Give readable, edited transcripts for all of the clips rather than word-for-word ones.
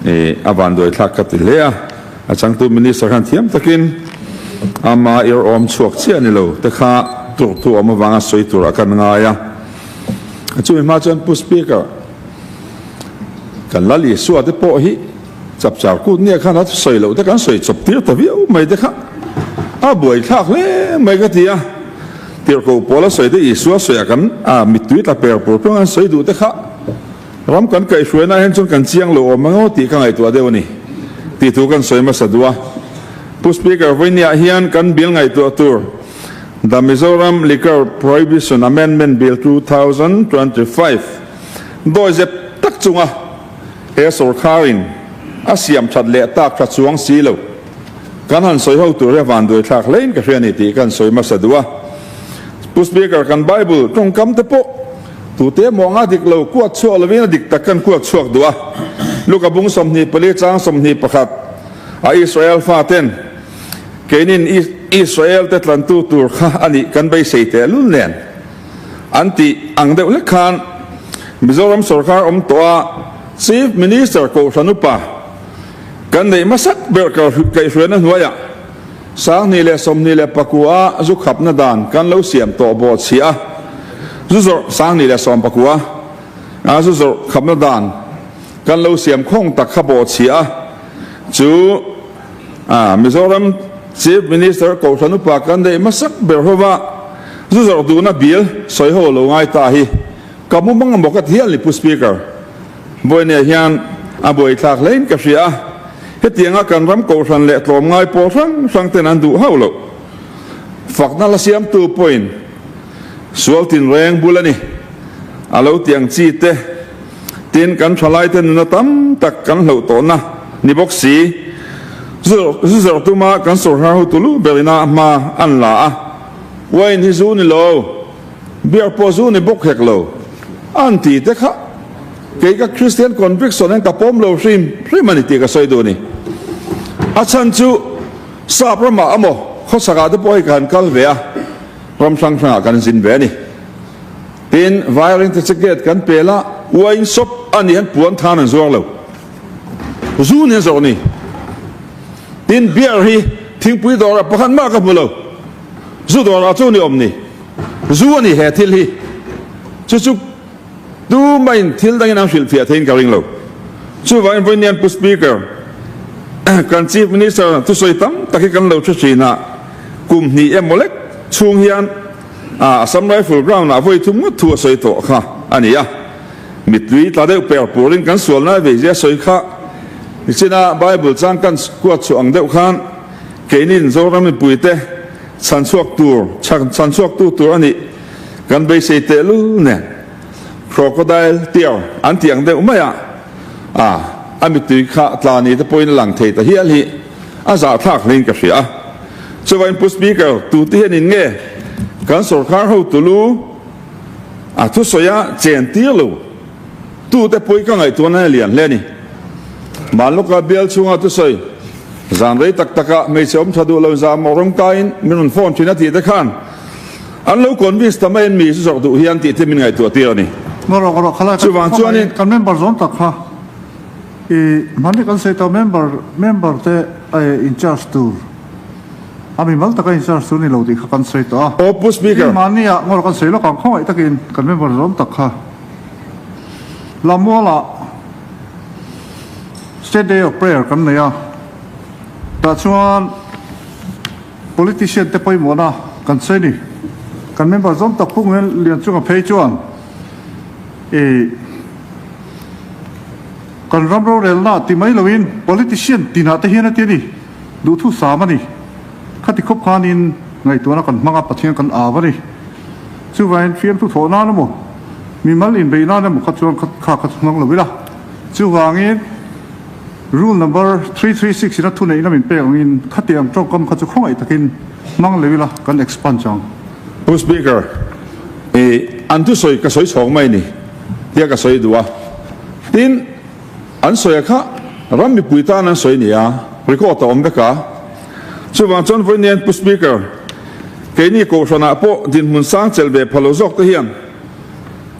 A vanduai thlak ka ti hle a, a changtu Minister khan thiam takin ama ir awm chhuak chiah ni lo te kha tur thu awm avanga sawi turah kan ngai a. Chumi hma chuan Pu Speaker, kan Lal Isua te pawh hi chapchar kut nia khan a sawi loh te kan sawi chawp tir ta viau mai te kha a buaithlak hle mai ka ti a. Tirhkoh pawl a sawi te Isua sawiah kan mittui tla per pur pawng an sawi duh te kha Ram kan kaihhruaina ah hian chuan kan chiang lo awm ang aw tih ka ngaihtuah deuh a ni tih thu kan sawi hmasa duh a. Pu Speaker, vawinia hian kan bill ngaihtuah tur The Mizoram Liquor Prohibition Amendment Bill 2025 dawizep tak chunga he sawrkharin a siam that leh tak tha chuang si lo kan han sawi ho tur hi a vanduai thlak hlein ka hria a ni tih kan sawi hmasa duh a. Pu Speaker, kan Bible tawngkam te pawh Tute maw anga dik lo kuat chhuak lovin a dik tak kan kuat chhuak duh a. Luka bung 24 chang 21 a Israel faten keinin Israel te tlantu tur kha a nih kan beisei teh lul nen an tih ang deuh hlek khan Mizoram sorkar awm tawh a Chief Minister Kohhran upa kan neih hmasak ber kaihhruaina hnuaiah 2024 a zu khapna dan kan lo siam tawh bawh chhia a, zu zawrh 2019 a zu zawrh khapna dan kan lo siam khawng tak kha bawh chhia a, chu a Mizoram Chief Minister Kohhran upa kan neih hmasak ber hova zu zawrh duhna bill sawi ho lo ngai ta hi ka mu mang emaw ka ti hial ni Pu Speaker. Vawinia hian a buaithlak hlein ka hria a, hetianga kan ram kohhran leh tlawmngai pawl hrang hrang ten an duh hauh loh. Fakna la siamtu pawhin sual tinreng bul a ni. A lo ti ang chi te, tin kan thalaite nuna tam tak kan hloh tawhna ni bawk si. Zu zawrh tuma kan sawrhar hotu lu berina hma an la a, wine hi zu ni lo, beer pawh zu ni bawk hek lo an ti te kha. Kei ka Christian conviction hian ka pawm lo hrim hrim a ni tih ka sawi duh a ni. A chhan chu sap ramah emaw khawchhakah te pawh hei ka han kal ve a, ram hrang hrangah kan zin ve a ni. Tin, Vairing te che gate kan pel a, wine shop a nih hian puan than an zuar lo. Zu nen zawrh a ni. Tin, beer hi thingpui dawrah pakhat mah ka hmu lo. Zu dawrah chu ni awm ni. Zu a ni he thil hi. Chu chu. Tumahin thil dangin an hrilhfiah theiin ka ring lo. Chuvangin vawiin Pu Speaker, kan Chief Minister thusawi tam tak hi kan lo hre thin a, kum hnih emaw lek chhung hian Assam Rifle Ground-ah vawi thum ngawt thu a sawi tawh kha a ni a. Mittui tla deuh per purin kan sual nai vei zia sawi kha nichina Bible chang kan kuat chhuah ang deuh khan keinin Zoram mipuite chhanchhuak tur chhanchhuaktu tur a nih Kan beisei tehlul nen crocodile tear an tih ang deuh mai a, a a mittui kha tla ni te pawhin a lang thei ta hial hi a zahthlak hlein ka hria a. Chuvain Pu Speaker, tute hian in nge kan sorkar hotu lu a thusawi a chen tir lo tute pawi ka ngaihtuahna hi a lian hle a ni. Manloka bial chhunga thusawi zan rei tak taka hmeichhe awm tha duh lo zahmawh rawngkaiin min rawn phone thin a tih te khan An lo convince ta mai an mi chu zawrh duh hian tih te min ngaihtuah tir a ni. Ngaw rawh, ngaw rawh, khalai ka Chuvang chuanin. Kan member zawng tak kha i hmanni kan sawi tawh member member te in charge tur a mimal taka in charge tur ni lo tih kha kan sawi tawh a. Aw Pu Speaker. I hmanni ah ngaw rawh kan sawi lawk ang khawngaih takin kan member zawng tak kha Lamual ah State Day of Prayer kan nei a tah chuan Politician te pawimawhna kan sawi ni. Kan member zawng tak pung hian lian chunga phei chuan i kan ram rorelna ti mai loin politician tinah te hian a ti a ni. Duhthu sam a ni. Khati khawp khanin ngaihtuahna kan hmang a, Pathian kan au a ni. Chuvangin fiamthu thawh nan emaw, mimal inbeih nan emaw kha chuan kha kha chu hmang lo ila. Chuvangin. Rule number 336 in a thuneihna min pek angin khati ang tawngkam kha chu khawngaih takin hmang leh ila kan expunge ang. Pu Speaker, i an thusawi ka sawi chhawng mai ni tia ka sawi duh a. Tin, an sawi a kha ram mipui tan an sawi nia, record a awm vek a. Chuvang chuan vawiin Pu Speaker, keini Kohhranah pawh dinhmun sang chelh ve pha lo zawk te hian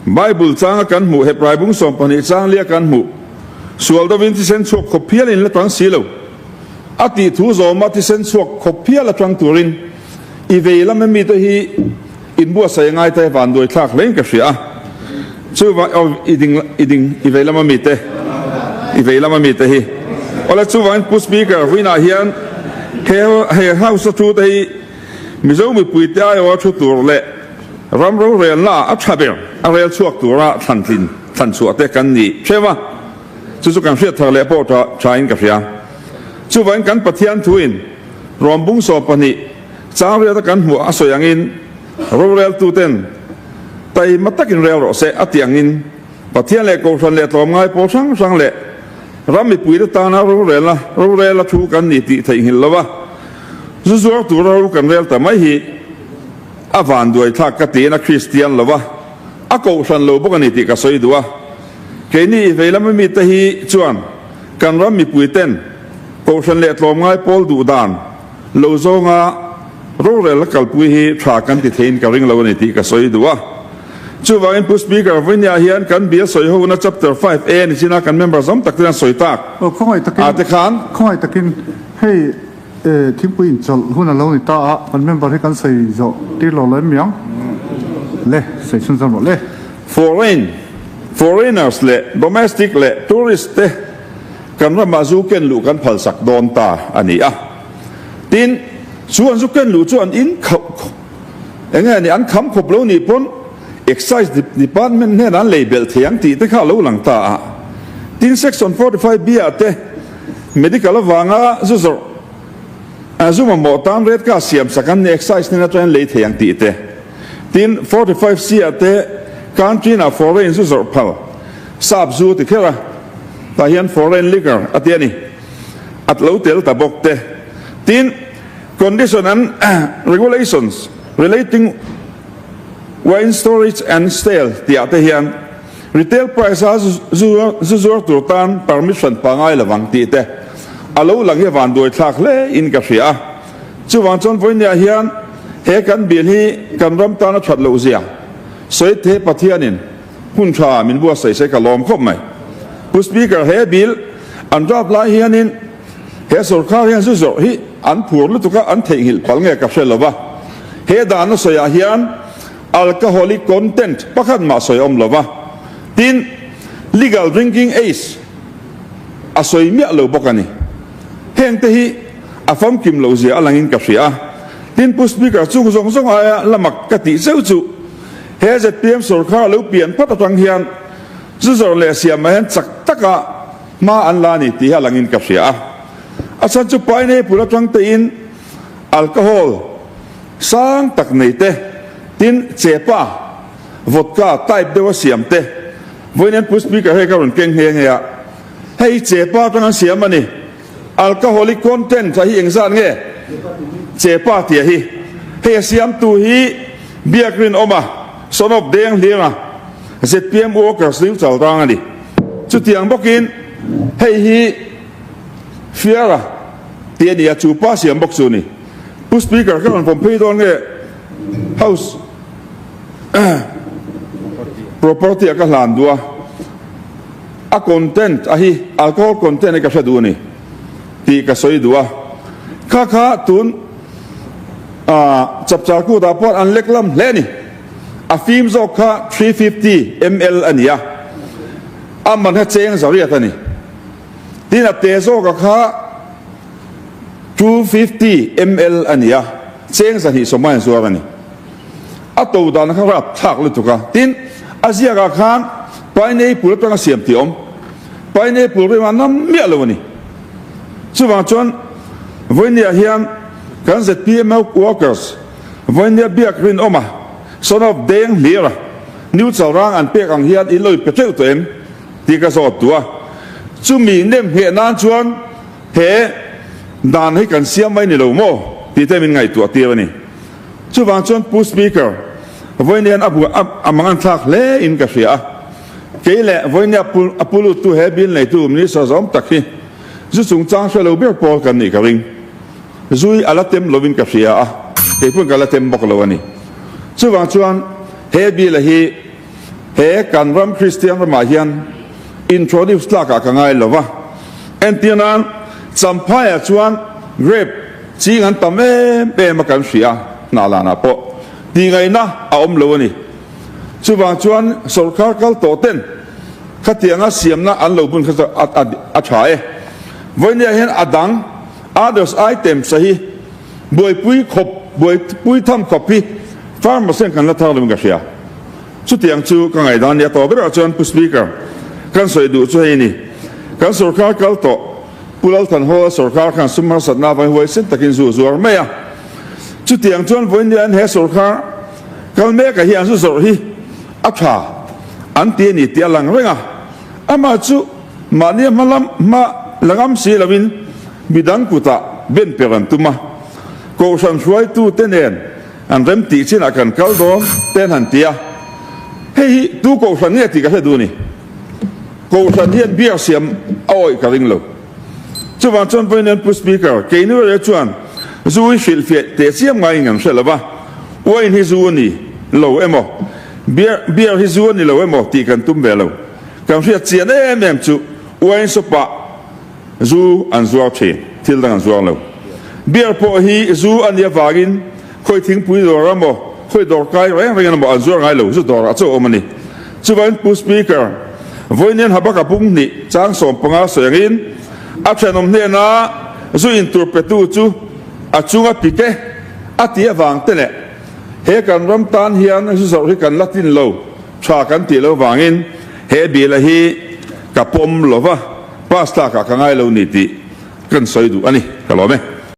Bible changa kan hmuh Hebrai bung 12 chang lia kan hmuh. Sual dovin thisen chhuak khawp hial in la tang si lo. A tih thu zawma thisen chhuak khawp hial atang turin i vei lam a mite hi inbuatsaih a ngai ta hi vanduai thlak hlein ka hria a. Chuvang aw i ding i ding i vei lam a mite i vei lam a mite hi awle chuvangin Pu Speaker vawiinah hian he he House a thu te hi Mizo mipuite aiawha thu tur leh ram rorelna ah a tha ber a rel chhuak tura thlan tlin thlan chhuah te kan ni hrem a, chu chu kan hriat thar leh pawh tha tha in ka hria. Chuvangin kan Pathian thuin Rawmbung 12 chang riata kan hmuh a sawi angin roreltuten taima takin rel rawh se a tih angin Pathian leh Kohhran leh tlawmngai pawl hrang hrang leh ram mipuite tana rorelna rorela thu kan ni tih theihnghilh lova zu zuar tura ro kan rel ta mai hi a vanduai thlak ka tiin a Kristian lova a Kohhran lo bawk a ni tih ka sawi duh a. Keini i vei lama mite hi chuan kan ram mipuiten Kohhran leh tlawmngai pawl duh dan lo zawnga rorel a kalpui hi tha kan ti theiin ka ring lo a ni tih ka sawi duh a. Chuvangin Pu Speaker, vawinia hian kan bia sawi hona Chapter 5A ni china kan member zawm tak ten an sawi tak Aw, khawngaih takin, a te khan. Khawngaih takin hei thingpui inchawlh hun a lo ni ta a, kan member hi kan sawi zawh tir lo lo em mi ang? Le, sawi chhunzawm rawh le. Foreign, foreigners leh domestic leh tourist te kan ramah zu ken luh kan phalsak dawn ta a ni a. Tin, chu an zu ken luh chu an in khauh eng nge ni an kham khawp lo nih pawn Excise Department hnenah an lei belh thei ang tih te kha a lo lang ta a. Tin, Section 45 B ah te medical avanga zu zawrh zu mamawh tan red card siam sak an ni Excise hnen atangin lei thei ang tih te. Tin, 45 C ah te country ah foreign zu zawrh phal sap zu ti kher a, tah hian foreign liquor a ti a ni. A lo tel ta bawk te. Tin, condition and regulations relating wine storage and sale tih ah te hian retail price a zu zuar tur tan permit hran pangai lovang tih te a lo lang hi a vanduai thlak hle in ka hria a. Chuvang chuan vawinia hian he kan bill hi kan ram tan a that loh zia sawi the Pathianin hun tha min buatsaih se ka lawm khawp mai. Pu Speaker he bill an draft lai hianin he sorkar hian zu zawrh hi an phur lutuk a an theihnghilh palh nge ka hre lo va. He dan a sawiah hian alcoholic content pakhat mah sawi a awm lo va. Tin, legal drinking age a sawi miah lo bawk a ni. Hengte hi a famkim loh zia a langin ka hria a. Tin, Pu Speaker chung zawng zawng aia la mak ka tih cheu chu he zpm sorkar a lo pian phat atang hian zu zawrh leh siamah hian chak taka hma an la a ni tih hi a langin ka hria a. A chhan chu pineapple atang tein alcohol sang tak nei te, tin chepa, vodka type deuha siam te, vawiin Pu Speaker hei ka rawn keng nghe nghe a, hei chepa atang an siam a ni. Alcoholic content a hi engzat nge? Chepa tia hi. Hei a siamtu hi Biak Rinawma, son of Deng Hlianga, zpm workers ling chalrang a ni. Chutiang bawkin hei hi Fiara tih a ni a, chu pa siam bawk chu a ni. Pu Speaker ka rawn vawm phei dawn nge House property ah ka hlan duh a. A content a hi alcohol content hi ka hre duh a ni tih ka sawi duh a, kha kha tun chapchar kut ah pawh an lek lam hle a ni, a fim zawk kha 350 ml a ni a, a man kha cheng zariat a ni, tin a te zawk a kha 250 ml a ni a, cheng 200 in zuar a ni. A to dan kha rap thlak lutuk a, tin a ziak ah khan pineapple atanga siam tih a awm. Pineapple rim a nam miah lo a ni. Chuvang chuan vawinia hian kan zpm workers vawinia biak rinawm a, son of Deng hlir a, New Chalrang an pek ang hian in lo in pe teuh tawh em tih ka zawt duh a. Chumi nem ngheh nan chuan he dan hi kan siam mai ni lo maw tih te min ngaihtuah tir a ni. Chuvang chuan Pu Speaker, vawinia a bu a mang an thlak hle in ka hria a. Kei leh vawinia a pu luttu he bill neitu Minister zawm tak hi zu chungchang hre lo ber pawl kan nih ka ring. Zui a la tem lovin ka hria a, kei pawn ka la tem bawk lo a ni. Chuvang chuan he bill a hi he kan ram Kristian ramah hian. introduce tlakah ka ngai lo va. Entir nan, Champhaiah chuan grape ching an tam em em a kan hria, Hnahlanah pawh tihngaihna a awm lo a ni. Chuvang chuan sawrkar kal tawh ten khatianga siamna an lo bun kha chu a tha e. Vawinia hian a dang others items a hi buaipui khawp buaipui tham khawp hi farmers hian kan la thar lo in ka hria. Chutiang chu ka ngaihdan a nia tawh berah chuan Pu Speaker kan sawi duh chu hei a ni. Kan sawrkar kal tawh Pu Lalthanhawla sawrkar khan sum harsatna avangin huaisen takin zu zuar mai a. Chutiang chuan vawinia an he sawrkar kal mekah hian zu zawrh hi a tha an ti a ni tih a lang reng a. Amah chu mahnia hma lam hma la ngam si loin midang kutah ben per an tum a. Kohhran hruaitute nen an rem tih chinah kan kal dawn te an han ti a. Hei hi tu kohhran nge tih ka hre duh a ni. Kohhran hian biak siam a awih ka ring lo. Chuvang chuan vawiin Pu Speaker, keini erawh chuan zu hi hrilhfiah teh chiam ngaiin kan hre lo va, wine hi zu a ni lo emaw, beer beer hi zu a ni lo emaw tih kan tum ve lo. Kan hriat chian em em chu wine shop-ah zu an zuar thin, thil dang an zuar lo. Beer pawh hi zu a nih avangin khawi thingpui dawr emaw, khawi dawr kai reng reng emaw an zuar ngai lo, zu dawrah chauh a awm a ni. Chuvangin Pu Speaker, vawiin Habaka bung hnih chang 15 sawi angin a thenawm hnena zu in tur petu chu a chunga pik e a ti avang te leh he kan ram tan hian zu zawrh hi kan la tlin lo tha kan tih lo vangin he bill a hi ka pawm lova pass tlakah ka ngai lo ni tih kan sawi duh a ni. Ka lawm e.